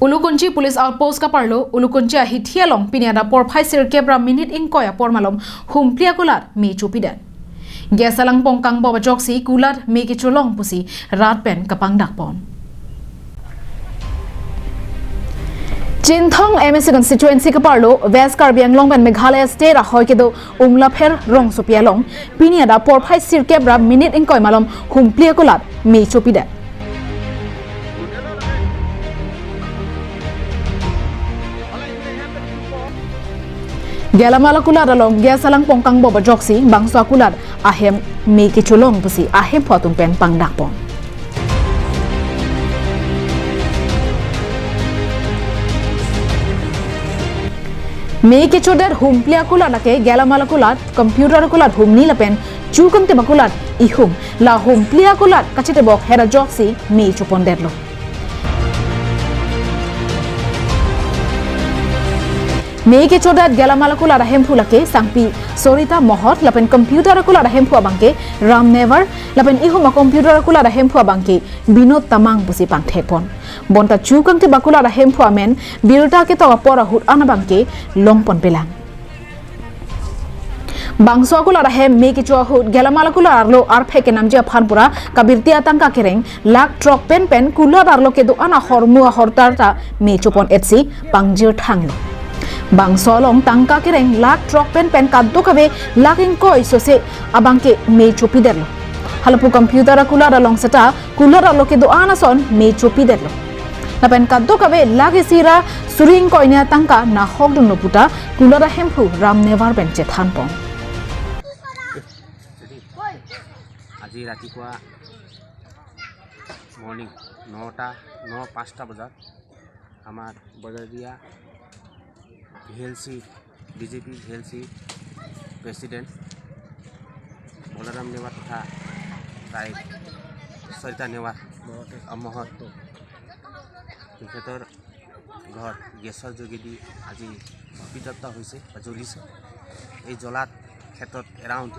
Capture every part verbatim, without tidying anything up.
Ulukunchi Police Outpost kaparlo, Ulukunchi ahithi along pini adap porphai sirkep ra minute ingkoi apor malom humpli akulat me chopidet. Gas alang pongkang bob ajoksi kulat me kecholong pusi rat pen kapangdakpon. Chinthong M A C constituency kaparlo, West Karbi Anglong pen Meghalaya state ahoi kedo Umlapher rongsopi along pini adap porphai sirkep ra minute ingkoi malom humpli akulat me chopidet. Gelamal akulat along gas alang pongkang bob ajoksi bangso akulat ahem me kecholong pusi ahemphu atum pen pangdakpon. Me kechodet humpli akulat lake gelamal akulat, computer akulat humni lapen chu kangtip akulat ihum, la humpli akulat kachetebok hera ajoksi me chopondetlo. Me kechodet gelamal akulat ahemphu lake Sangpi Sorita Mohot lapen computer akulat ahemphu abangke Ram Newar lapen ihum a-computer akulat ahemphu abangke Binod Tamang pusi pangthekpon. Bonta chu kangtip akulat ahemphu amen birta ketok apor ahut an abangke longponpelang. Bangso akulat ahem me kecho ahut gelamal akulat arlo arphe kenamji aphan pura kabirti atangka kereng lakh throk pen pen kulat arlo kedo-an ahormu ahortar ta me chopon-etsi pangjir thanglo. Bangso along tangka kereng lakh throk pen pen kadokave lakh ingkoi sose abangke me chopidetlo. Halapu computer akulat along seta kulat arlo kedo-an ason me chopidetlo. Lapen kadokave lakh isi ra suri ingkoi ne atangka nahokdunlo puta kulat ahemphu Ram Newar pen chethanpon. আজি ৰাতিপুৱা মৰ্ণিং নটা, ন পাঁচটা বজাত আমাৰ বজাৰীয়া V L C, B J P V L C president Balaram Newar তথা তাইক সৰিতা নেৱাৰ, মহত, তেখেতৰ ঘৰ গেছৰ যোগেদি আজি অগ্নিদগ্ধ হৈছে বা জ্বলিছে। এই জ্বলাত ক্ষেত্ৰত এৰাউণ্ড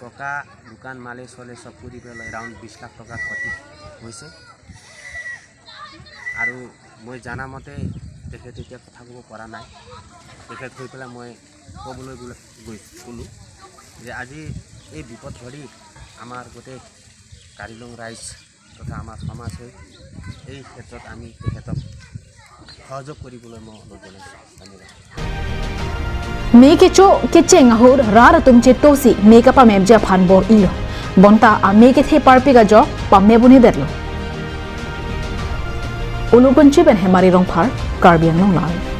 টকা, দোকান, মালে চলে চব কৰি পেলাই এৰাউণ্ড বিশ লাখ টকা ক্ষতি হৈছে। আৰু মই জানা মতে তেখেত এতিয়া কথা ক'ব পৰা নাই। তেখেত হৈ পেলাই মই ক'বলৈ গৈ, গৈ ক'লোঁ যে আজি এই বিপদ ঘড়ী আমাৰ গোটেই কাৰ্বি আংলং ৰাইজ তথা আমাৰ সমাজ হৈ এই ক্ষেত্ৰত আমি তেখেতক সহযোগ কৰিবলৈ মই অনুৰোধ জনাইছোঁ। ধন্যবাদ। Me kecho kecheng ahut rat atum chetosi me kapamepji aphan bor-ilo. Bonta ame kethe parpik ajok pamep un'edetlo. Ulukunchi pen Hemari Rongphar, Karbi Anglong Live.